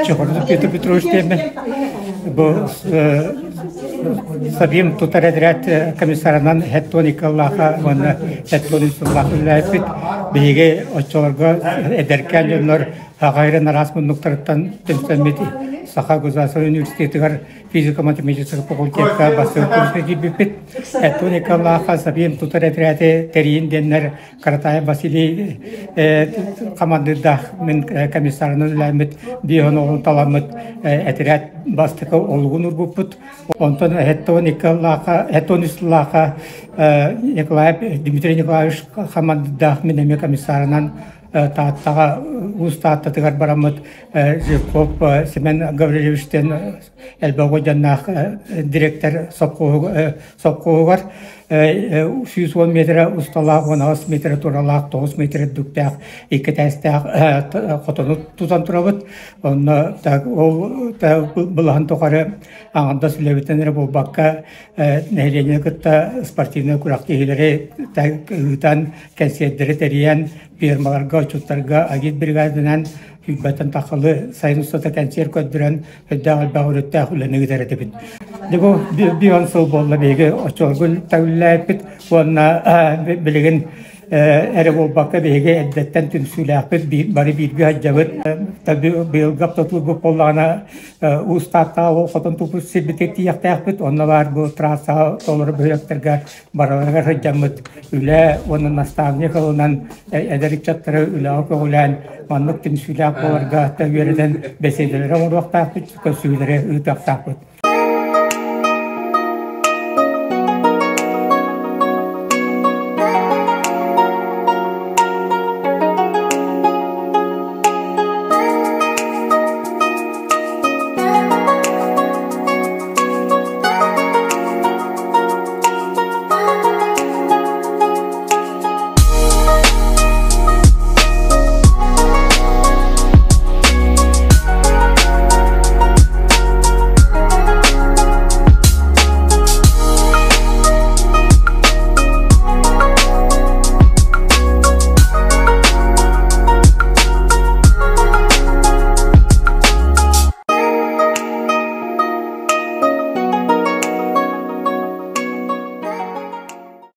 Чехордов Петр Петрович диэммин. Бу Сабим тутар эдэрээт комиссарынан Хеттон Икаллааха уонна Хеттон Исуллаах үлэлээппит. Биһиги оччолорго эдэркээн дьоннор аҕайрын араас муннуктарыттан түмсэммит Саха государственнай университетыгар физико-математическай факультекка бастакы курска киирбиппит. Хеттон Икаллааха Сабим тутар этэрээти тэрийин диэннэр Каратаев Василий хамандыырдаах мин комиссарынан үлээммит биэһин оҕону таламмыт этэрээт бастакы олугун урбуппут. Онтон 72 сыллаахха 73 сыллаахха Николаев Дмитрий Николаевич хамандыырдаах мин эмиэ комиссарынан Тааттаҕа Уус Тааттатыгар бараммыт Жирков Семен Гаврильевичтен элбэх уордьаннаах директор сопхуоһугар 110 метрэ усталаах, 18 метрэ туралаах, 9 метрэ үрдүктээх, икки этээстээх хотону тутан турабыт. Онно ол былаһын тухары аҥардас үлэбитин эрэ буолбакка, нэһилиэнньэни кытта спортивнай күрэхтэһиилэри ыытан, кэнсиэрдэри тэрийэн, фермаларга, отчуттарга агит бригаданан сүүрбэттэн тахсалы сайын устата кэнсиэр көрдөрөн, Элбэх элбэх өрүттээх үлэни ыытар этибит. Дьэ бу биир сыл буолла биһиги оччолорго үлэлээбиппит уонна билигин эрэ буолбакка биһиги эрдэттэн түмсүүлээхпит, бары бииргэ сылдьабыт. Быйылгы автотурбут буоллаҕына Уус Тааттаҕа ол хотон туппут сирбитигэр тиийиэхтээхпит. Онно баар бу трассаҕа толору бөһүөлэктэргэ барыларыгар сылдьаммыт үлэ уонна наставник ылынан эдэр ыччаттары үлэҕэ көҕүлээн маннык түмсүүлээх буоларга үөрэтэн бэсиэдэлэри оҥоруохтаахпыт, көрсүһүүлэри ыытыахтаахпыт.